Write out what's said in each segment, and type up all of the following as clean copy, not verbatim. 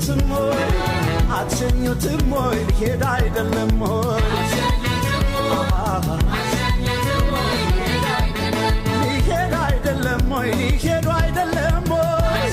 አትሸኙትም ወይ? አትሸኙትም ወይ? ሊሄድ አይደለም ወይ? ሊሄድ አይደለም ወይ? ሊሄዱ አይደለም ወይ?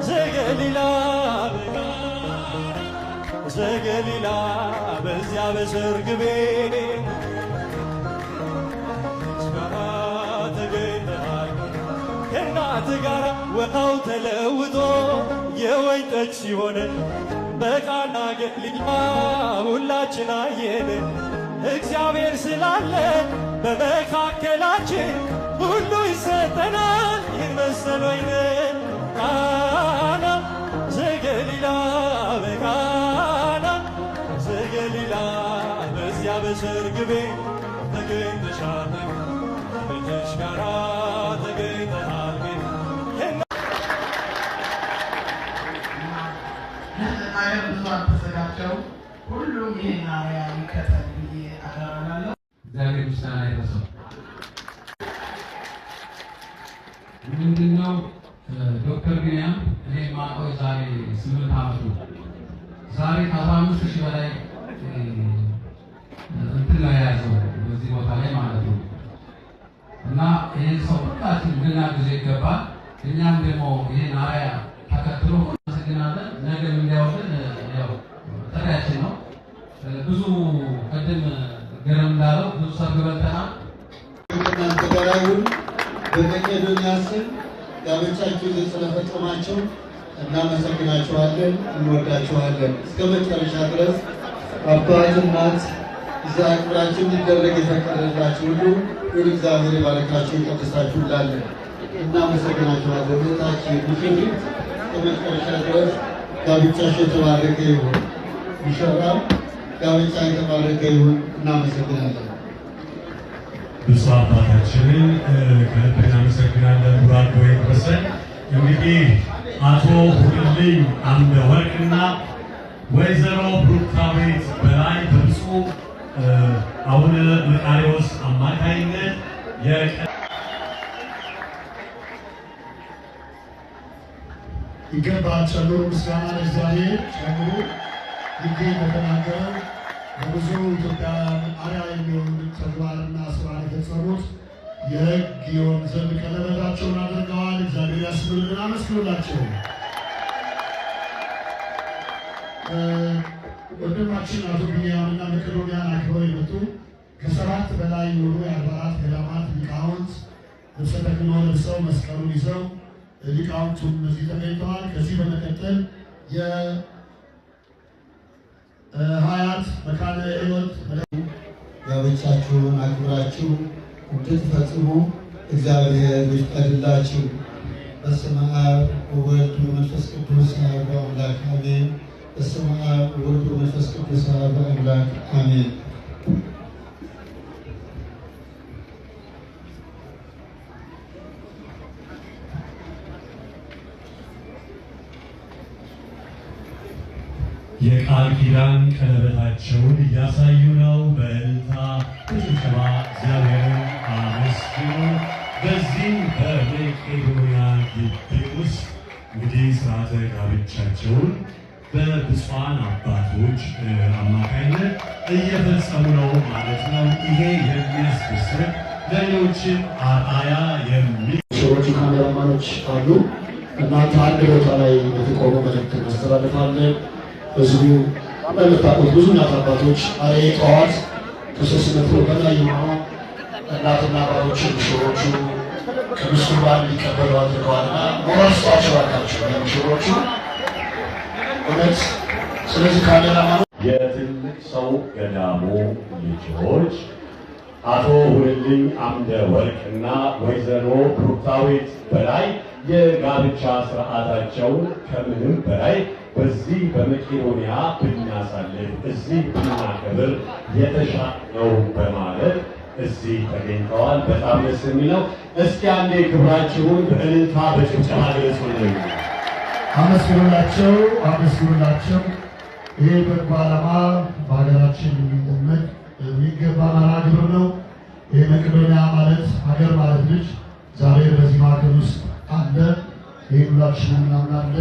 ዘገሊላ ዘገሊላ በዚያ በሰርግ ቤት ጋራ ተገኝተሃል ከእናት ጋር። ውሃው ተለውጦ የወይን ጠጅ ሲሆን በቃና ገሊላ ሁላችን አየን። እግዚአብሔር ስላለ በመካከላችን ሁሉ ይሰጠናል። ይህን መሰል ወይን ቃና ዘገሊላ፣ በቃና ዘገሊላ በዚያ በሰርግ ቤት ተገኝተሻል፣ ከልጅሽ ጋራ ተገኝተሃል። ለመናገር ብዙ አልተዘጋጀሁም። ሁሉም ይሄን አርአያ ይከተል ብዬ አደራ እላለሁ። እግዚአብሔር ምስጋና ይድረሰው። ምንድነው ዶክተር ቢንያም እኔ የማውቀው የዛሬ 8 ዓመት ነው። ዛሬ ከ15,000 በላይ እንትን ነው የያዘው በዚህ ቦታ ላይ ማለት ነው። እና ይህን ሰው ሁላችን ልናግዘው ይገባል። እኛም ደግሞ ይህን አርአያ ተከትሎ እናመሰግናለን። ነገም እንዲያውልን ያው ጥሪያችን ነው። ብዙ ቅድም ገረም እንዳለው ብዙ ሰርግ በልተናል። ከእናንተ ጋር ይሁን። በመቄዶንያ ስም ጋብቻችሁን ስለፈጸማችሁ እናመሰግናችኋለን፣ እንወዳችኋለን። እስከ መጨረሻ ድረስ አባት እናት እዛ አክብራችሁ እንዲደረግ የፈቀደላችሁ ሁሉ ሁሉ እግዚአብሔር ይባርካችሁ፣ ይቀድሳችሁ እንላለን። እናመሰግናችኋለን። እህታችን ሙሽሪት እስከ መጨረሻ ድረስ ጋብቻሽ የተባረከ ይሁን። ሙሽራው ጋብቻ የተባረከ ይሁን። እናመሰግናለን። ብፁዕ አባታችንን ከልብ እናመሰግናለን። ቡራዶ ይድረሰን። እንግዲህ አቶ ሁንልኝ አምደ ወርቅና ወይዘሮ ብሩክታዊት በላይ በብፁዕ አቡነ መቃርዮስ አማካይነት ይገባል። ጨምሩ፣ ምስጋና ለእግዚአብሔር ጨምሩ። ይገኝ በተናገረው ለብዙ ኢትዮጵያውያን አርአያ የሚሆን ተግባርና ስራ የፈጸሙት የሕግ ይሆን ዘንድ ቀለበታቸውን አድርገዋል። እግዚአብሔር ያስብልን፣ አመስግኑላቸው። ወንድማችን አቶ ቢንያምና መቄዶንያን አክብረው የመጡ ከ7 በላይ የሆኑ የአድባራት ገዳማት ሊቃውንት ልብሰ ተክህኖ ለብሰው መስቀሉን ይዘው ሊቃውንቱም እዚህ ተገኝተዋል። ከዚህ በመቀጠል የሀያት መካነ ሕይወት ጋብቻችሁን አክብራችሁ እንድትፈጽሙ እግዚአብሔር ይፍቀድላችሁ። በስመ አብ ወወልድ ወመንፈስ ቅዱስ አሐዱ አምላክ አሜን። በስመ አብ ወወልድ ወመንፈስ ቅዱስ አሐዱ አምላክ አሜን። የቃል ኪዳን ቀለበታቸውን እያሳዩ ነው። በእልልታ በጭብጨባ እግዚአብሔርን አመስግኑ። በዚህ በመቄዶንያ ግቢ ውስጥ እንግዲህ ስርዓተ ጋብቻቸውን በብፁዓን አባቶች አማካይነት እየፈጸሙ ነው ማለት ነው። ይሄ የሚያስደስት ለሌሎችም አርአያ የሚ ሙሽሮቹ ካሜራማኖች አሉ። እናንተ አንድ ቦታ ላይ የተቆመ መልእክት እናስተላልፋለን። ህዝቡ እንደምታውቁት ብዙ እናት አባቶች አሬ ጠዋት ከ300 በላይ የሆኑ እናትና አባቶችን ሙሽሮቹ ቅዱስ ቁርባን እንዲቀበሉ አድርገዋልና ሞራል ስጧቸው እባካችሁ ለሙሽሮቹ እውነት። ስለዚህ ካሜራማኑ የትልቅ ሰው ገዳሙ ልጆች አቶ ሁንልኝ አምደ ወርቅና ወይዘሮ ብሩክታዊት በላይ የጋብቻ ስርዓታቸውን ከምንም በላይ በዚህ በመቄዶንያ ብናሳልፍ እዚህ ብናከብር የተሻለ ነው በማለት እዚህ ተገኝተዋል። በጣም ደስ የሚለው። እስኪ አንዴ ክብራችሁን በእልልታ በጭብጨባ ግለጹልን። አመስግኑላቸው፣ አመስግኑላቸው። ይህ በጎ ዓላማ በሀገራችን የሚለመድ የሚገባ መርሃ ግብር ነው። ይህ መቄዶንያ ማለት ሀገር ማለት ነች። ዛሬ በዚህ ማዕከል ውስጥ አለ። ይህ ሁላችንም እናምናለን።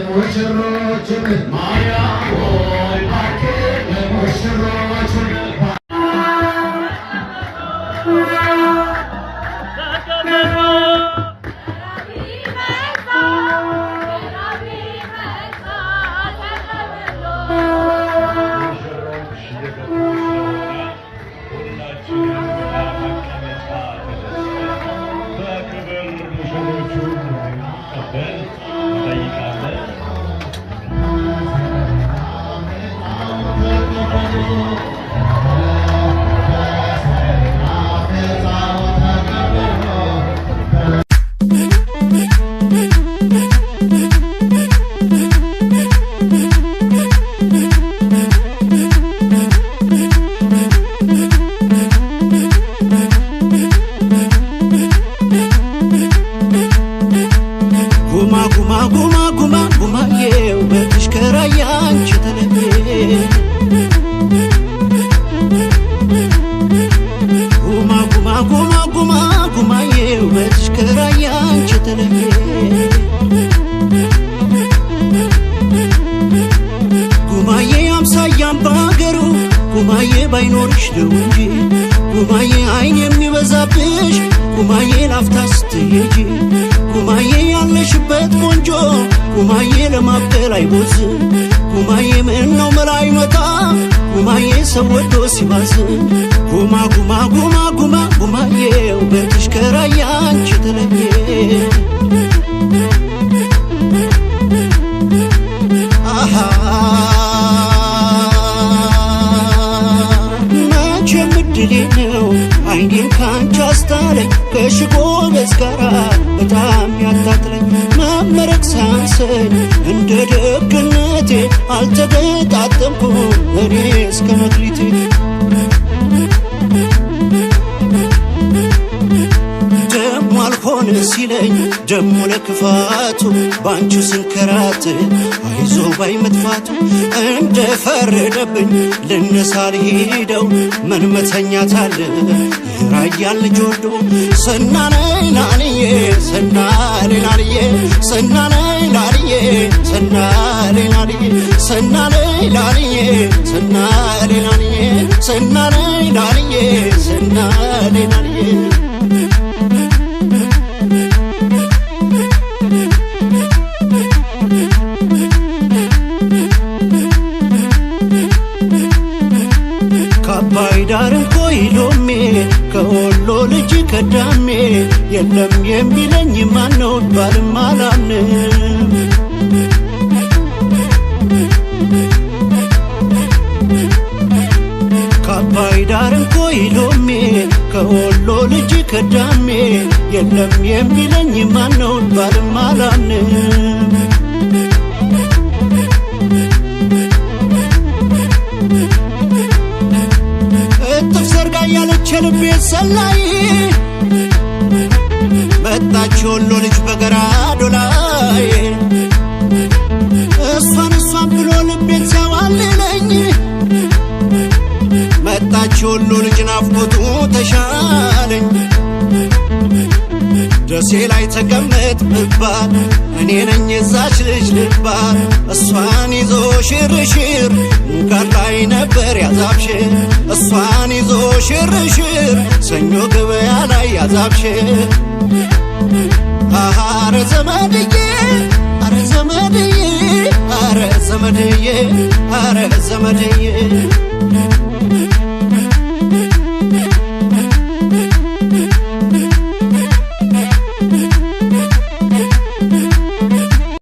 ሙሽሮች እየገቡ ስለሆነ ሁላችንም ከመቀመጫ ተነስተን በክብር ሙሽሮቹን እንድንቀበል እንጠይቃለን። ጉማ ጉማ ጉማ ጉማ ጉማዬ ውበትሽ ከራያ አንቺ ተለየ። ጉማ ጉማ ጉማ ጉማ ጉማዬ ውበትሽ ከራያ አንቺ ተለየ። ጉማዬ አምሳያም ባገሩ ጉማዬ ባይኖርሽ ነው እንጂ ጉማዬ አይን የሚበዛብሽ ጉማዬ ላፍታ ስትሄጂ ጉማዬ ያለሽበት ቆንጆ ጉማዬ ለማብቀል አይቦዝ ጉማዬ ምን ነው መላ አይመጣ ጉማዬ ሰው ወዶ ሲባዝን ጉማ ጉማ ጉማ ጉማ ጉማዬ ውበትሽ ከራያ አንቺ ተለየ። አሃ መቼም እድሌ ነው አይኔን ካንቺ አስታለኝ ከሽጎበዝ ጋራ በጣም ያታጥለኝ መመረቅ ሳንሰኝ እንደ ደግነቴ አልተገጣጠምኩም እኔ እስከ መክሊቴ። ደሞ አልሆነ ሲለኝ ደሞ ለክፋቱ ባንቺ ስንከራት አይዞ ባይ መጥፋቱ እንደፈረደብኝ ልነሳ ልሂደው ምን መተኛት አለ የራያን ልጅ ወዶ ሰናነይ ናንዬ ሰናሌ ናንዬ ሰናነይ ናንዬ ሰናሌ ናንዬ ሰናነይ ናንዬ ሰናሌ ናንዬ ሰናነይ ናንዬ ሰናሌ ናንዬ። ከአባይ ዳር እንኮይ ሎሜ ከወሎ ልጅ ከዳሜ የለም የሚለኝ ማነው ባልም አላምንም። ሻርንኮይ ሎሜ ከወሎ ልጅ ከዳሜ የለም የሚለኝ ማነው ባልም አላምንም። እጥፍ ዘርጋ ያለች የልቤ ሰላይ መጣች ወሎ ልጅ በገራዶ ላይ እሷን እሷን ብሎ ልቤን ሲያዋልለኝ መጣች ወሎ ልጅ ናፍቆቱ ተሻለኝ። ደሴ ላይ ተቀመጥ ብባል እኔ ነኝ የዛች ልጅ ልባል እሷን ይዞ ሽርሽር ሙከር ላይ ነበር ያዛብሽር እሷን ይዞ ሽርሽር ሰኞ ገበያ ላይ ያዛብሽር። አረ ዘመድዬ አረ ዘመድዬ አረ ዘመድዬ አረ ዘመድዬ።